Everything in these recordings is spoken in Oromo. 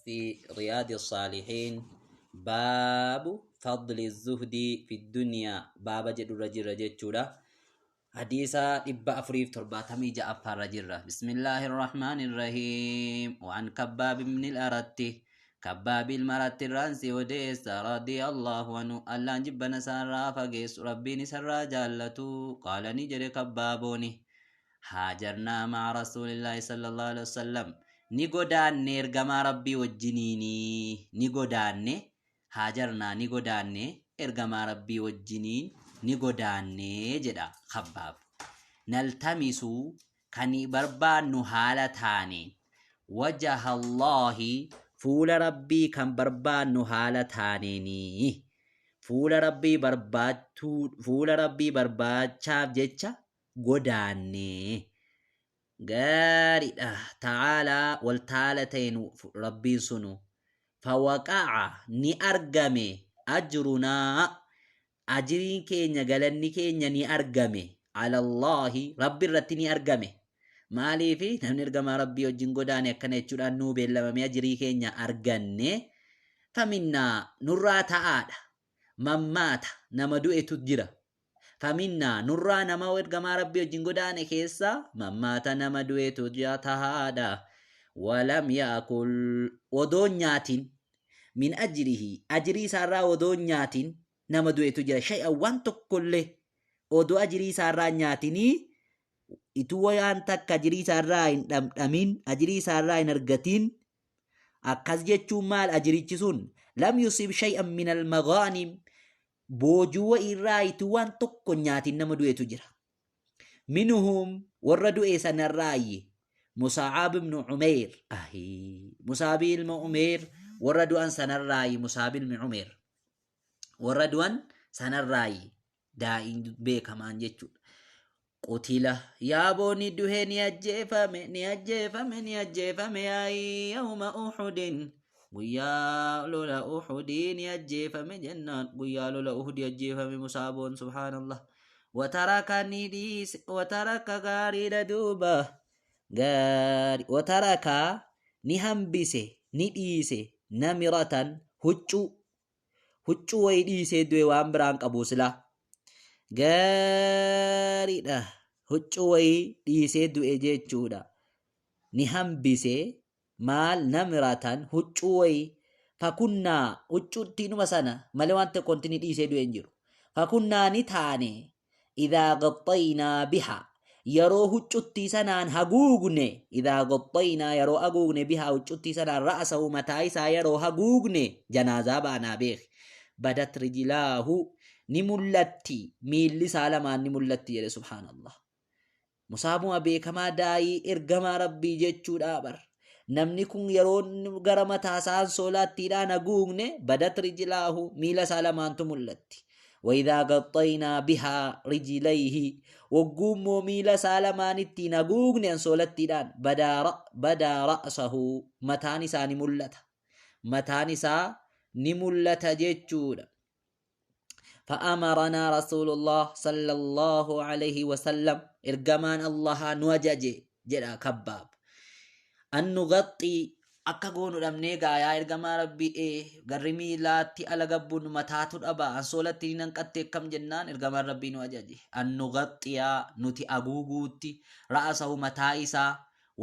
في رياض الصالحين باب فضل الزهد في الدنيا باب جد رجل رجل حديثة 476 رجل. بسم الله الرحمن الرحيم. وعن كباب بن الأرت، كباب المرت الرانسي وديس رضي الله عنه ألان جبنا سارا فقيس ربي سرا جالتو قال نجري كبابوني هاجرنا مع رسول الله صلى الله عليه وسلم ni godaanne ergamaa rabbii wajjiniini ni godaanne haajarnaa ni godaanne ergamaa rabbii wajjiniin ni godaanne jedha Khabbaab. Naltamisu kan barbaannu haala taane wajaha Allaahi fuula rabbii kan barbaannu haala taaneeni fuula rabbii barbaachuu fuula rabbii barbaachaaf jecha godaanne. Gaariidha. Ta'aalaa wal taala ta'een rabbiin sunu. Fawaqa'a ni argame ajrunaa ajriin keenya galanni keenya ni argame alallaahi rabbi irratti ni argame. Maaliifi namni ergamaa rabbii wajjin godaane akkana jechuudhaan nuu beellamamee ajrii keenya arganne. Faminnaa nurraa ta'aadha. Mammaata nama du'etu jira. Faminnaa nurraa nama ergamaa rabbii wajjin godaane keessa mammaata nama du'etu jira tahaadha. Walam yaakul odoon nyaatin min ajrihi ajrii isaarraa odoon nyaatin nama du'etu jira shay'an waan tokkollee odoo ajrii isaarraa nyaatinii ituu waan takka ajrii isaarraa hin dhamdhamin ajrii isaarraa hin argatin. Akkas jechuun maal? Ajrichi sun lam yusib shay'an min al-maghaanim boojuu irraa ituu waan tokko nyaatin nama du'etu jira. Minhum warra du'e sanarraayyi Musaab ibn Umeer ahi Musaab ilma Umeer warra du'an sanarraayyi Musaab ilmi Umeer warra du'an sanarraayyi daa'iin beekamaan jechuudha. Qutila yaaboo ni duhe ni ajjeefame ni ajjeefame ni ajjeefame yaa'ii yawma Uhudin guyyaa lola Uhudii ni ajjeefame jennaan guyyaa lola Uhudii ajjeefame Musaaboon subhaanallah. Wataraka ni dhiise wataraka gaariidha duuba gaari wataraka ni hambise ni dhiise namiratan huccuu huccuu wayii dhiisee du'e waan biraan qabu silaa gaariidha huccuu wayii dhiisee du'e jechuudha ni hambise maal namiratan huccuu wayii fakunnaa huccuuttiinuma sana malee waan tokko wanti inni dhiisee du'e hin jiru fakunnaa ni taane idaa gaxxaynaa biha yeroo huccuttii sanaan haguugne idaa gaxxaynaa yeroo haguugne bihaa huccuttii sanaan ra'asahu mataa isaa yeroo haguugne janaazaa baanaa beeki badat rijlaahu ni mullatti miilli isaa lamaan ni mullatti jedhe subhaanallah. Musaabuma beekamaa daa'ii ergamaa rabbii jechuudha bar. Namni kun yeroo gara mataa isaa ansoolaattiidhaan haguugne badat rijlaahu miila isaa lamaantu mul'atti. Wayidaa gaxxaynaa bihaa rijlayhi wogguu immoo miila isaa lamaan ittiin haguugne ansoolattiidhaan badaa ra'sahu mataan isaa ni mul'ata. Mataan isaa ni mul'ata jechuudha. فأمرنا رسول الله صلى الله عليه وسلم إرجمان الله نوجج جدا كباب أن نغطي akka goonu dhabnee gaayaa ergamaa rabbii ee garri miilaatti ala gabbuun mataatu dhaba ansoolatti ni nanqatte akkam jennaan ergamaan rabbii nu ajaje an nugaxxiyaa nuti aguuguutti ra'asahu mataa isaa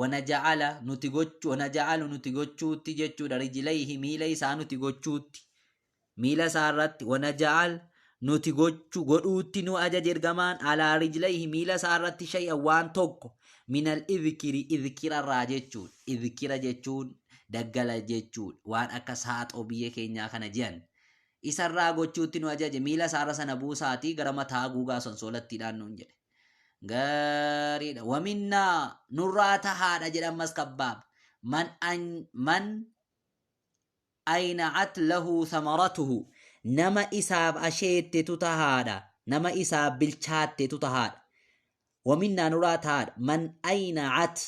wanaja'ala nuti gochuu wanaja'alu nuti gochuutti jechuudha rijilayhi miila isaa nuti gochuutti miila isaa irratti wanaja'al nuti gochu godhuutti nu ajaje ergamaan alaa rijlayhi miila isaa irratti shay'an waan tokko minal idhkiri idhkira irraa jechuun idhkira jechuun daggala jechuun waan akka saaxoo biyya keenyaa kana je'an isarraa gochuutti nu ajaje miila isaa irra sana buusaatii gara mataa haguugaa sonsoolattiidhaan nuun jedhe. Gaariidha. Waminnaa nurraa tahaadha jedhan ammas kabbaab. Man an man ayna'at lahu thamaratuhu nama isaaf asheettetu tahaadha nama isaaf bilchaattetu tahaadha waminnaa nuraa tahaadha man ayna'at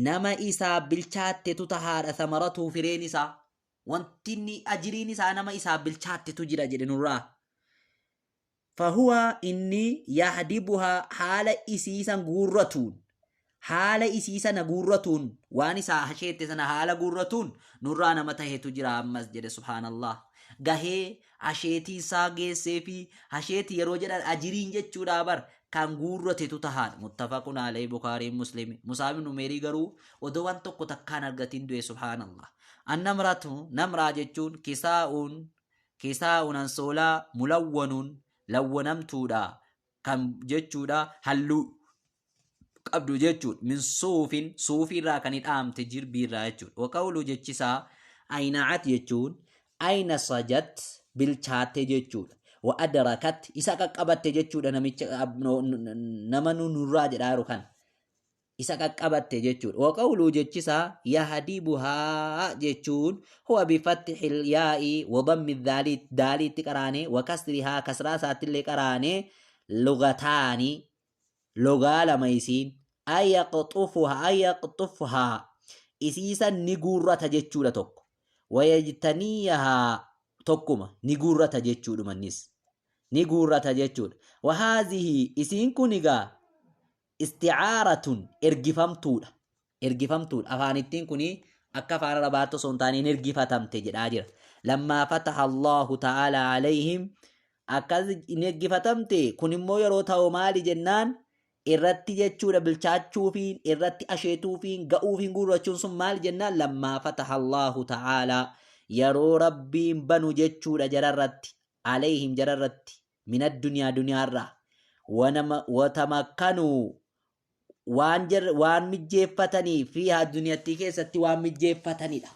nama isaaf bilchaattetu tahaadha thamaratuhu fireen isaa wanti inni ajiriin isaa nama isaaf bilchaattetu jira jedhe nurraa fahuwa inni yahdibuha haala isiisan guurratuun Haala isii sana guurratuun, waan isaa hasheette sana haala guurratuun nurraa nama tahetu jira ammas jedhe. Subhaanallah, gahee asheetii isaa geessee fi asheetii yeroo jedhan ajiriin jechuudha bar kan guurratetu tahaadha. Muttafaqun alayhi, Bukaariin Muslimi. Musaab ibn Umeerii garuu odoo waan tokko takkaan argatin du'e. Subhaanallah. Annamratu, namraa jechuun kisaa'uun ansoolaa mulawwanuun lawwanamtuudha kan jechuudha, halluu qabdu jechuudha. Min suufin, suufiirraa kan hidhaamte, jirbiirraa jechuudha. Waqawlu, jechisaa aynacat jechuun ayna sajat, bilchaatte jechuudha. Wa adrakat, isa qaqqabatte jechuudha. Namicha nama nurraa jedhaa jiru kana isa qaqqabatte jechuudha. Waqawlu, jechisaa yahdibuhaa jechuun huwa bifathil yaa'i wa dammi daaliitti qaraanee wa kasrihaa, kasraa isaattillee qaraanee, lugataani, logaa lama isiin. Ayaqxufuhaa, isiisan ni guurrata jechuudha tokko. Wayajtaniyahaa, tokkuma ni guurrata jechuudhuma, innis ni guurrata jechuudha. Wahaazihi, isiin kun egaa isticaaratun, ergifamtuudha. Ergifamtuudha. Afaanittiin kun akka afaan Arabaatti osoo hin taane hin ergifatamte jedhaa jira. Lammaa fataha Allahu ta'ala alayhim, akkas hin ergifatamte. Kun immoo yeroo ta'u maali jennaan, irratti jechuudha bilchaachuufiin, irratti asheetuufiin, ga'uufiin, guurrachuun sun maali jennaan, lammaa fataha Allahu ta'ala, yeroo Rabbiin banu jechuudha jararratti, alayhim, jararratti, min addunyaa, duniyaarraa, watamakkanuu, waan mijjeeffatanii fi addunyaattii keessatti waan mijjeeffatanidha.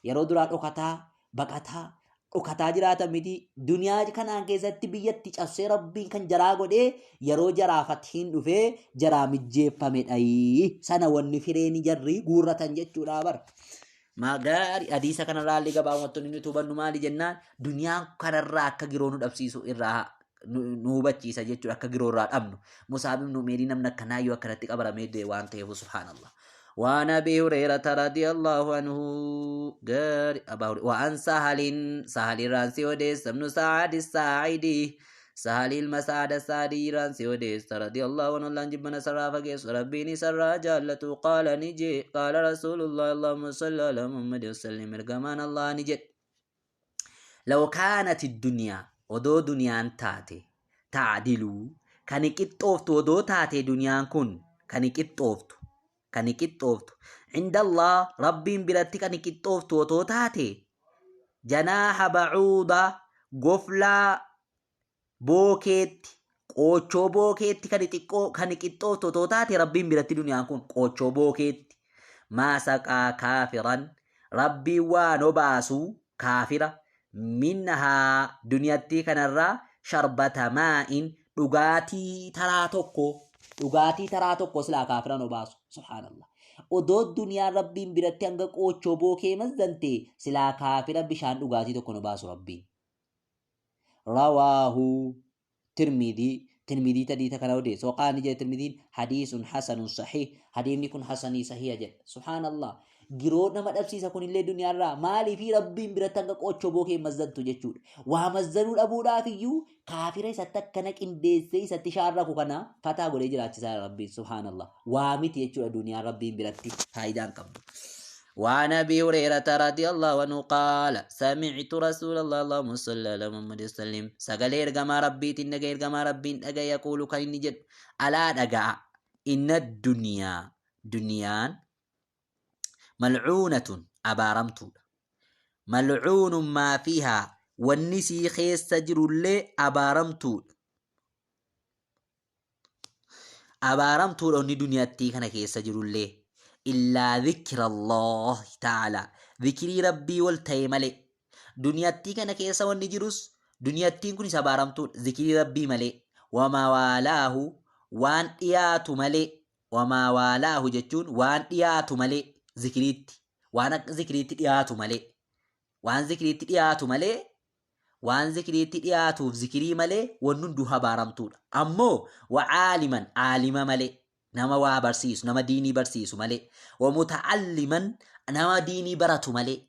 Yeroo duraa dhokataa, baqataa, dhokataa jiraatan miti. Duniyaa kanaan keessatti biyyatti cabsee Rabbiin kan jaraa godhee yeroo jaraa fathiin dhufee jaraa mijjeeffamedha. Sana wanni fireeni jarri guurratan jechuudha bara. Maa gaarii hadiisa kanarraa illee gabaabumatti inni nuti hubannu maali jennaan, duniyaan kanarraa akka giroo nu dhabsiisu irraa nu hubachiisa jechuudha, akka giroo irraa dhabnu. Musaab ibn Umeerii namni akkanaa yoo akkanatti qabaramee du'e waan ta'eef, subhaanallah. وعن أبي هريرة رضي الله عنه قال أبا هريرة وعن سهل، سهل رانسي وديس، ابن سعد الساعدي، سهل المسعد السعدي رانسي وديس، رضي الله عنه، الله جبنا سرا فقيس ربيني سرا جالته، قال نجي قال رسول الله، اللهم صل على محمد وسلم، ارجمان الله نجي: لو كانت الدنيا، odoo duniyaan taate، تعدل، kan qixxooftu odoo taate، duniyaan kun kan qixxooftu, kan qixxooftu، عند الله، Rabbiin biratti kan qixxooftu otoo taate، جناح بعوضة، goflaa bookeetti, qoochoo bookeetti kan xiqqoo kan qixxooftu otoo taate Rabbiin biratti duniyaan kun qoochoo bookeetti, ما سقى كافرا، Rabbiin waan obaasu kaafira، منها، duniyattii kanarraa، شربة ماء، dhugaatii taraa tokko, dhugaatii taraa tokko silaa kaafiran obaasu. Subhaanallah, odoo duniyaan Rabbiin biratti hanga qoochoo bookee mazzante silaa kaafira bishaan dhugaatii tokko nu baasu Rabbiin. رواه الترمذي، Tirmidii hadiisa kana odeesse. وقال، ni jedhe Tirmidiin: حديث حسن صحيح، hadiisni kun hasanii sahiha jedhe. Subhaanallah, giroo nama dhabsiisa kunillee duniyaarraa. Maaliifi Rabbiin biratti hanga qoochoo bookee mazzantu jechuudha. Waa mazzanuu dhabuudhaaf iyyuu kaafira isatti akkana qindeessee isatti shaarraku kana fataa godhee jiraachisaa Rabbiin. Subhaanallah, waa miti jechuudha duniyaan Rabbiin biratti faayidaan qabdu. وعن ابي هريره رضي الله عنه قال: سمعت رسول الله، اللهم صل على محمد وسلم، sagalee ergamaa Rabbiitiin dhaga, ergamaa Rabbiin dhaga، يقول، kan inni jedhu: ألا، dhagaa، إن الدنيا، duniyaan، ملعونة، abaaramtuudha. ملعون ما فيها، wanni sii keessa jirullee abaaramtuudha. Abaaramtuudha wanni duniyattii kana keessa jirullee. إلا ذكر الله تعالى، zikirii Rabbii wal ta'e malee. Duniyattii kana keessa wanni jirus, duniyattiin kunis abaaramtuudha zikirii Rabbii malee. وما والاه، waan dhiyaatu malee. وما والاه jechuun waan dhiyaatu malee zikiriitti, waan akka zikiriitti dhiyaatu malee, waan zikiriitti dhiyaatu malee, waan zikiriitti dhiyaatuuf zikirii malee wanni hunduu abaaramtuudha. Ammoo وعالما، aalima malee, nama waa barsiisu, nama diinii barsiisu malee، ومتعلما، nama diinii baratu malee,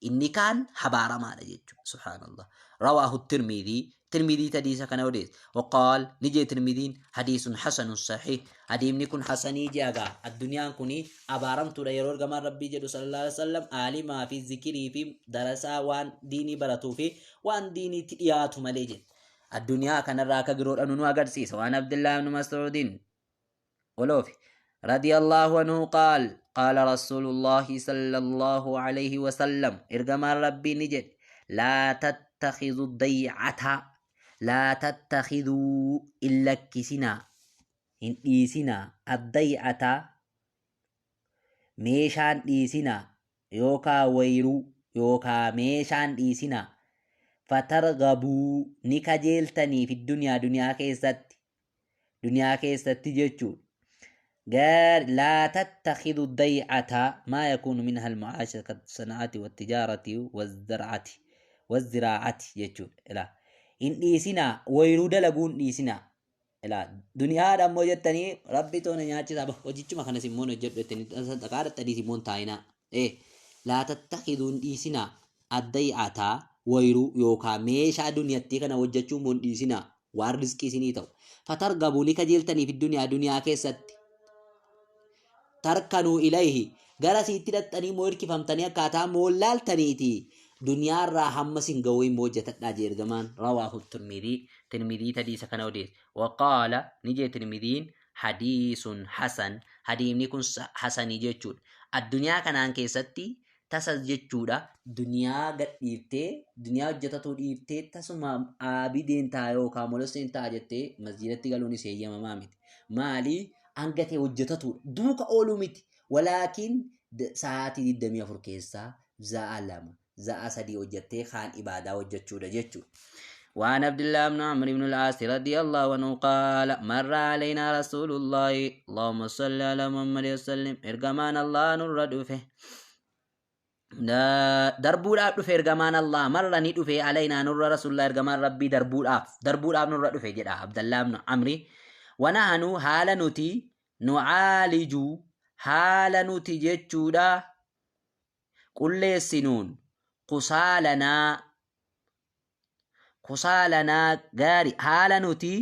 inni kaan abaaramaadha jechuudha. Subhaanallah. رواه الترمذي. Tirmidii hadiisa kana odeesse. Waqaal ni jee Tirmidiin hadiisun hasanun saxiih. Hadiimni kun hasanii je'agaa. Addunyaan kun abaaramtuudha yeroo ergamaan Rabbii jedhu sallallahu alaihi wasallam aalimaa fi zikirii fi darasaa waan diinii baratuu fi waan diiniitti dhiyaatu malee jedhe. Addunyaa kanarraa akka giroodha nu agarsiisa. Waan Abdullah ibn Mas'uudin oloofi. رضي الله عنه قال قال رسول الله صلى الله عليه وسلم إرجما ربي نجد لا تتخذوا الضيعة لا تتخذوا إلا كسنا إن إيسنا الضيعة meeshaan dhiisinaa yookaa wayruu yookaa meeshaan dhiisinaa fatargabuu ni kajeeltanii fi duniyaa duniyaa keessatti duniyaa keessatti jechuudha. قال لا تتخذوا الضيعة ما يكون منها المعاش كالصناعة والتجارة والزرعة والزراعة يجول لا إن إيسنا ويرود لقون إيسنا لا دنيا دمو جتني ربي تونا نياتي سابا وجيتش ما خنا سيمون جتني تقارت تدي سيمون تاينا إيه لا تتخذوا إيسنا الضيعة ويرو يوكا ميشا دنيا تيكنا وجتشو من إيسنا وارزقي سنيتو فترغبوا لكجلتني في الدنيا دنيا كيست tarkanuu ilayhi gara siitti dhaxxanii moo hirkifamtanii akkaataa moollaaltaniiti duniyaarraa hamma sin ga'uu immoo hojjetadhaa jee ergamaan rawaahu tirmidii tirmidii hadiisa kana odeesse waqaala ni jee tirmidiin hadiisun hasan hadiimni kun hasanii jechuudha addunyaa kanaan keessatti tasa jechuudha duniyaa gadhiiftee duniyaa hojjetatuu dhiiftee tasuma aabideen ta'a yookaan moloseen ta'a jettee masjiidatti galuunis heeyyamamaa miti maalii hanga ta'e hojjetatudha. Duuka ooluu miti. Walaakin sa'aatii 24 keessaa za'a 2, za'a 3 hojjettee kaan ibaadaa hojjechuudha jechuudha. وعن عبد الله بن عمرو بن العاص رضي الله عنه قال مر علينا رسول الله اللهم صل على محمد وسلم إرجمان الله نور دفه darbuudhaaf dhufe ergamaan Allah marra ni dhufe alaynaa nurra rasuulillah ergamaan rabbii darbuudhaaf nurra dhufe jedha Abdallah ibn Amri wanahanu haala nuti nucaaliju haala nuti jechuudha qulleessinuun kusaalanaa kusaalanaa gaari haala nuti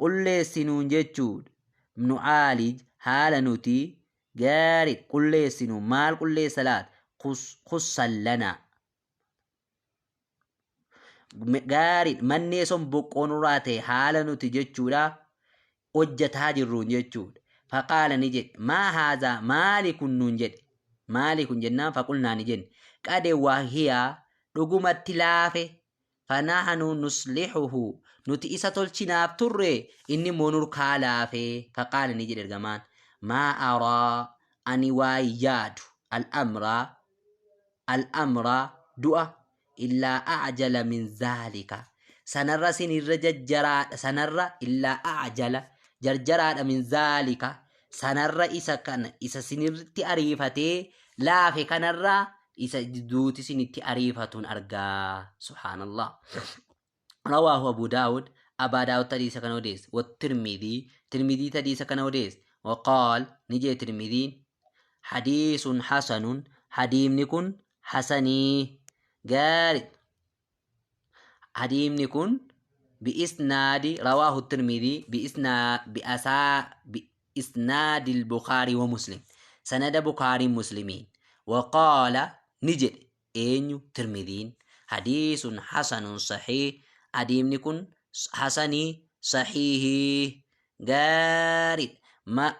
qulleessinuun jechuudha nucaalij haala nuti gaari qulleessinuun maal qulleessa laata kussallanaa gaari mannee son boqqoonurraa ta'e haala nuti jechuudha hojjataa jirruun jechuudha. Faqaala ni jedhe maa haazaa maali kun nuun jedhe maali kun jennaan faqulnaa ni jenne qade wahiyaa dhugumatti laafe fanahanu nuslihuhu nuti isa tolchinaaf turre inni immoo nurkaa laafe faqaala ni jedhe ergamaan maa araa ani waa yaadu al'amraa al'amraa du'a illaa a'jala min zaalika sanarra sinirra jajjaraadha sanarra illaa a'jala jarjaraadha min zaalika sanarra isa kana isa sinirratti ariifatee laafe kanarra isa duuti sinitti ariifatuun argaa subhaanallah رواه أبو داود أبا داود تديس كان وديس والترمذي ترمذي تديس كان وديس وقال نجي ترمذي حديث حسن حديم نكون حسني قال حديم نكون بإسناد رواه الترمذي بإسناد البخاري ومسلم سند بخاري مسلمين وقال نجد أين ترمذين حديث حسن صحيح حديم نكون حسني صحيح قال ما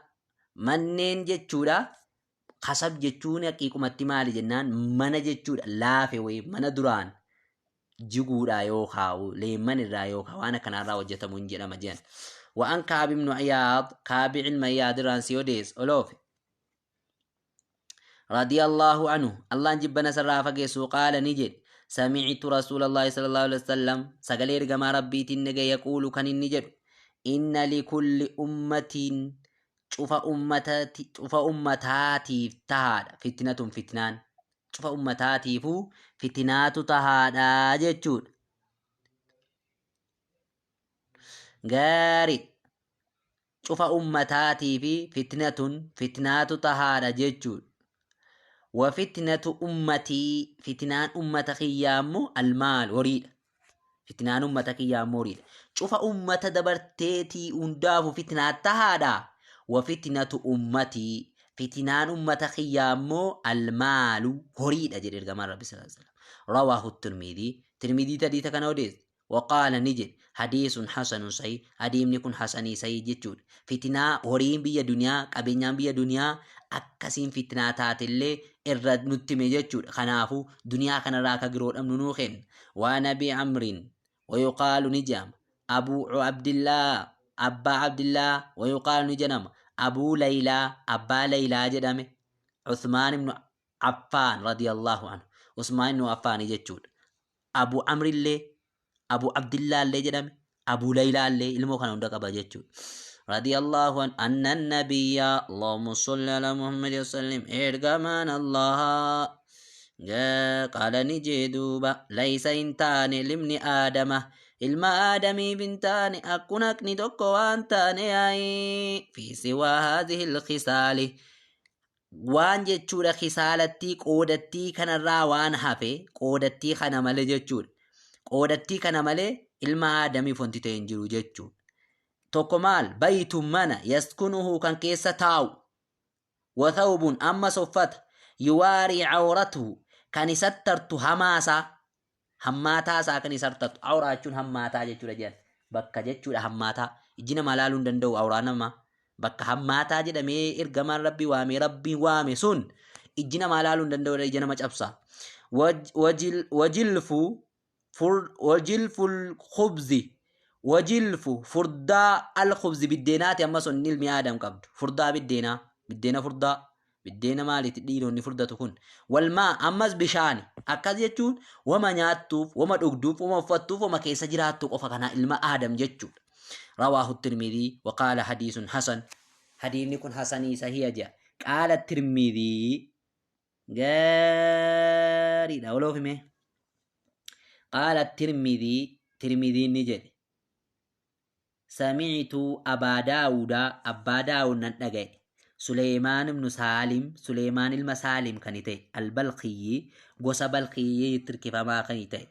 منين جتشورا kasab jechuun haqiiqumatti maali jennaan mana jechuudha laafe wayii mana duraan jiguudha yookaan leemman irraa yookaan waan akkanaarraa hojjetamu hin jedhama jedhan. Wa'an Kaabi ibnu Iyaad Kaabi ilma Iyaad irraan si odees oloofe. رضي الله عنه الله جبنا سرا فقيسو قال نجد سمعت رسول الله صلى الله عليه وسلم سقلير كما ربي تنجي يقول كان النجد إن لكل أمة cufa ummataatiif tahaadha fitnatun fitnaan cufa ummataatiifuu fitnaatu tahaadha jechuudha gaari cufa ummataatiifi fitnatun fitnaatu tahaadha jechuudha wa fitnatu ummatii fitnaan ummata kiyyaa immoo almaal horiidha Fitnaan ummata kiyyaa ammoo horiidha. Cufa ummata dabarteetii hundaafu fitnaa tahaadha. Wa fitnatu ummatii fitinaan ummata kiyyaa ammoo almaalu horiidha jedhe ergamaan Rabbi sallallahu alaihi wasallam. Rawaahu Tirmidii Tirmidii hadiisa kana odeesse. Waqaala ni jedhe hadiisun hasanun sahih hadiimni kun hasanii sahih jechuudha. Fitinaa horiin biyya duniyaa qabeenyaan biyya duniyaa akkasiin fitinaa taatellee irra nutti hime jechuudha. Kanaafuu duniyaa kanarraa akka giroo dhabnu nuu kenna. Waan Abii Amriin wayuqaalu ni jedhama. Abuu Abdillaa Abbaa Abdillaa wayuqaalu ni jedhama. Abuu Laylaa Abbaa Laylaa jedhame. Uthmaan ibnu Affaan radiyallahu anhu. Usmaan ibnu Affaani jechuudha. Abuu Amrillee Abuu Abdillaallee jedhame. Abuu Laylaallee ilmoo kana hunda qaba jechuudha. Radiyallahu anhu anna nabiyya Allahumma salli ala Muhammad wa sallim ergamaan Allah qaala ni jee duuba laysa hin taane limni aadama ilma aadamiif hin taane akkun haqni tokko waan taane yaa'i fi siwaa haadhihi ilkhisaali waan jechuudha kisaalattii qoodattii kanarraa waan hafe qoodattii kana malee jechuudha. Qoodattii kana malee ilma aadamiif wanti ta'e hin jiru jechuudha. Tokko maal baytu mana yaskunuhu kan keessa taa'u wa thawbun ammas uffata yuwaarii awratuhu kan isattartu hamaasaa hammaataa isaa kan isartatu awraa jechuun hammaataa jechuudha jedhan bakka jechuudha hammaataa ijji namaa laaluu hin danda'u awraa namaa bakka hammaataa jedhamee ergamaan rabbii waamee rabbiin waame sun ijji namaa laaluu hin danda'u ija nama cabsa wajilfu wajilful khubzi wajilfu furdaa al khubzi biddeenaati amma sun ilmi aadam qabdu furdaa biddeenaa biddeena furdaa Biddeena maaliiti dhiironni furdatu kun? Walmaa ammas bishaani. Akkas jechuun wama nyaattuuf, wama dhugduuf, wama uffattuuf, wama keessa jiraattu qofa kana ilma Aadam jechuudha. Rawaahu Tirmidhii waqaala hadiisun hasan. Hadiifni kun hasanii sahiha jedha. Qaala Tirmidhii gaariidha. Waloof himee. Qaala Tirmidhii Tirmidhiin ni jedhe. Sami'tu Abaa Daawuda, Abbaa Daawud nan dhaga'e. Suleymaan ibnu Saalim, Suleymaan ilma Saalim kan ta'e, Albalkhiyyi, gosa Balkhiyyiitti hirkifamaa kan ta'e.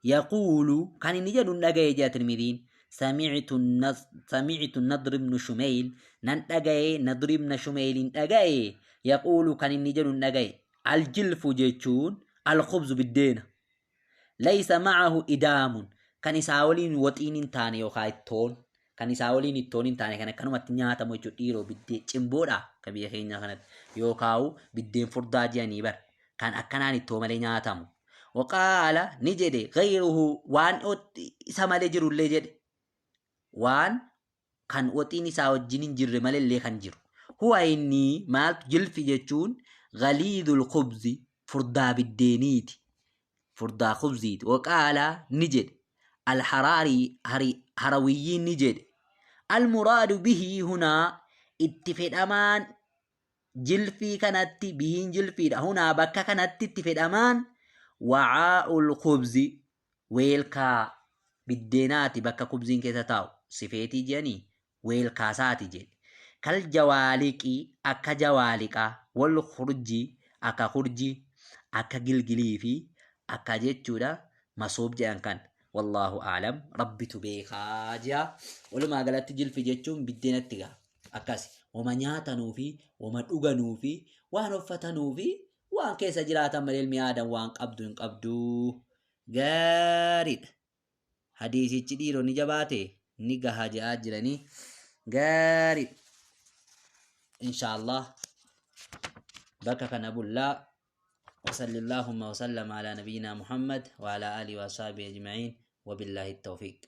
Yaquulu, kan inni jedhu dhaga'e jedha Tirmidhiin. Sami'tu Nadr ibnu Shumeyl, nan dhaga'e Nadr ibna Shumeylin dhaga'e. Yaquulu kan inni jedhu dhaga'e. Aljilfu jechuun alkhubzu biddeena. Laysa ma'ahu idaamun kan isaa waliin waxiin hin taane yookaan ittoon kan isaa waliin ittoon hin taane kan akkanumatti nyaatamu jechuudha dhiiroo biddee cimboodha akka biyya keenyaa kanatti yookaan biddeen furdaa jedhanii bar kan akkanaan ittoo malee nyaatamu. Waqaala ni jedhe gayruhu waan isa malee jirullee jedhe waan kan waxiin isaa wajjin hin jirre malellee kan jiru. Huwa inni maaltu jilfi jechuun galiidul khubzi furdaa biddeeniiti. Furdaa khubziiti. Waqaala ni jedhe. Alharaarii harawiyyiin ni jedhe. Almuraadu bihii hunaa itti fedhamaan jilfii kanatti bihiin jilfiidha. Hunaa bakka kanatti itti fedhamaan wacaa'ul khubzi weelkaa biddeenaati bakka kubziin keessa taa'u sifeetii jedhanii weelkaasaati jedhe. Kal jawaaliqi akka jawaaliqaa wal khurji akka khurji akka gilgilii fi akka jechuudha masoob jedhan kan wallaahu aalam rabbitu beekaa jea. Walumaa galatti jilfi jechuun biddeenatti gaha. Akkasi wama nyaatanuu fi wama dhuganuu fi waan uffatanuu fi waan keessa jiraatan malee ilmi aadam waan qabdu hin qabdu. Gaariidha. Hadiisichi dhiironni jabaate ni gaha je'aa jiranii. Gaariidha. Inshaallah bakka kana bullaa. وصلى اللهم وسلم على نبينا محمد وعلى آله وصحبه أجمعين وبالله التوفيق.